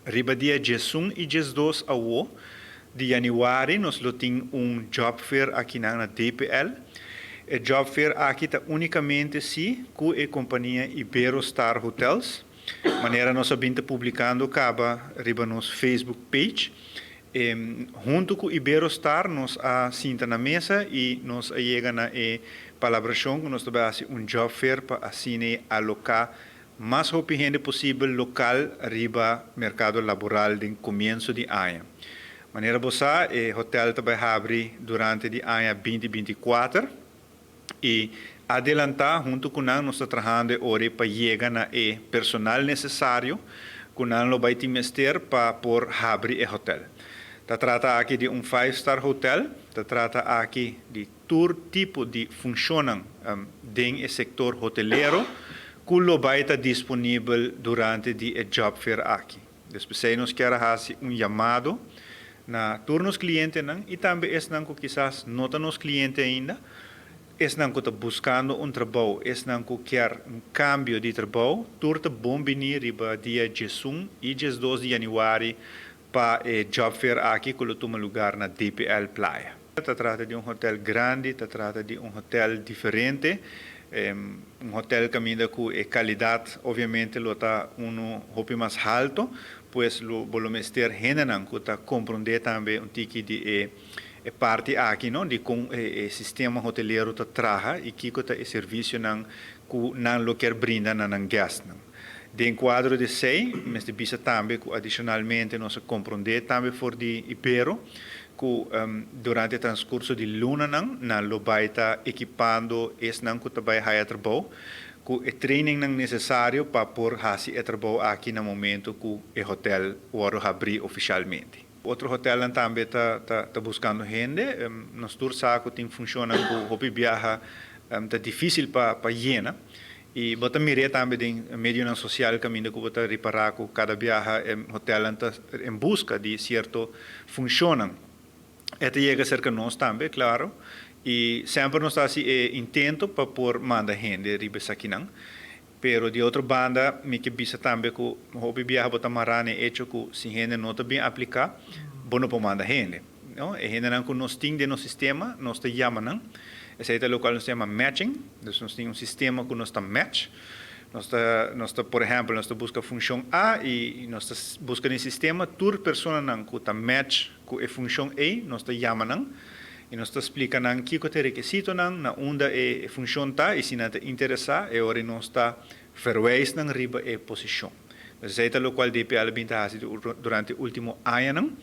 Riba dia 11 i 12 awo di yanüari nos lo tin un job fair aki na DPL. E job fair aki ta únikamente si ku e kompania Iberostar Hotels. Manera nos a bin ta publikando kaba riba nos Facebook page. Huntu ku Iberostar nos a sinta na mesa i nos a yega na e palabrashon ku nos ta bai hasi un job fair pa asina aloká mas hopi hende posibel lokal riba merkado laboral den komienso di aña. Manera bo sa, e hotel ta bai habri durante di aña 2024 i adelantá huntu ku nan nos ta trahando ora pa yega na e personal nesesario ku nan lo bai tin mester pa por habri e hotel. Ta trata aki di un five-star hotel, ta trata aki di tur tipo di funshon den e sektor hotelero ku lo bai ta disponibel durante di e job fair aki. Despues nos ke hasi un yamado na tur nos klientenan i tambe esnan ku kisas no ta nos kliente ainda, esnan ku ta buskando un trabou, esnan ku ke un kambio di trabou, tur ta bon bini riba dia 11 i 12 di yanüari pa e job fair aki ku lo tuma lugá na DPL Playa. Ta trata di un hotel grandi, ta trata di un hotel diferente, un hotel kaminda ku e kalidat obviamente lo ta un hopi mas haltu, pues lo bo lo mester hendenan ku ta komprondé tambe un tiki di e parti aki, no, di kon e sistema hotelero ta traha i kiko ta e servisionan ku nan lo ke brinda na nan guestnan. Den kuadro di esei, mester bisa tambe ku adishonalmente nos a komprondé tambe for di Ibero ku durante e transkurso di lunanan nan lo bai ta ekipando esnan ku ta bai haya trabou ku e trainingnan nesesario pa por hasi e trabou aki na momento ku e hotel wòrdu habrí ofishalmente. Otro hotelnan tambe ta buskando hende. Nos tur sa ku tin funshonnan ku hopi biaha ta difísil pa yena. I bo ta mira tambe den medionan sosial kaminda ku bo ta ripará ku kada biaha hotelnan ta en buska di sierto funshonnan. E ta yega serka nos tambe, klaro. I semper nos ta hasi e intento pa por manda hende riba esakinan. Pero di otro banda, mi ke bisa tambe ku hopi biaha bo ta mará na e echo ku si hende no ta bin apliká, bo no por manda hende. No? E hendenan ku nos tin den nos sistema, nos ta yama nan. Esei ta lokual nos ta yama matching. Dus nos tin un sistema ku nos ta match. Nos ta, por ehèmpel, nos ta buska funshon A i nos ta buska den sistema tur personanan ku ta match ku e funshon A, nos ta yama nan. I nos ta splika nan kiko ta e rekisitonan, na unda e funshon ta i si nan ta interesá, e ora nos ta verwijs nan riba e posishon. Esei ta lokual DPL a bin ta hasi durante último añanan.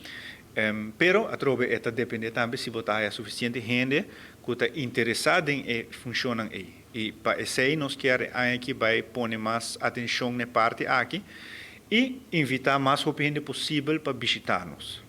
Pero atrobe e ta dependé tambe si bo ta haya sufisiente hende ku ta interesá den e funshonnan ei. I pa esei nos ke e aña aki bai pone mas atenshon na e parti aki i invitá mas hopi hende posibel pa bishitá nos.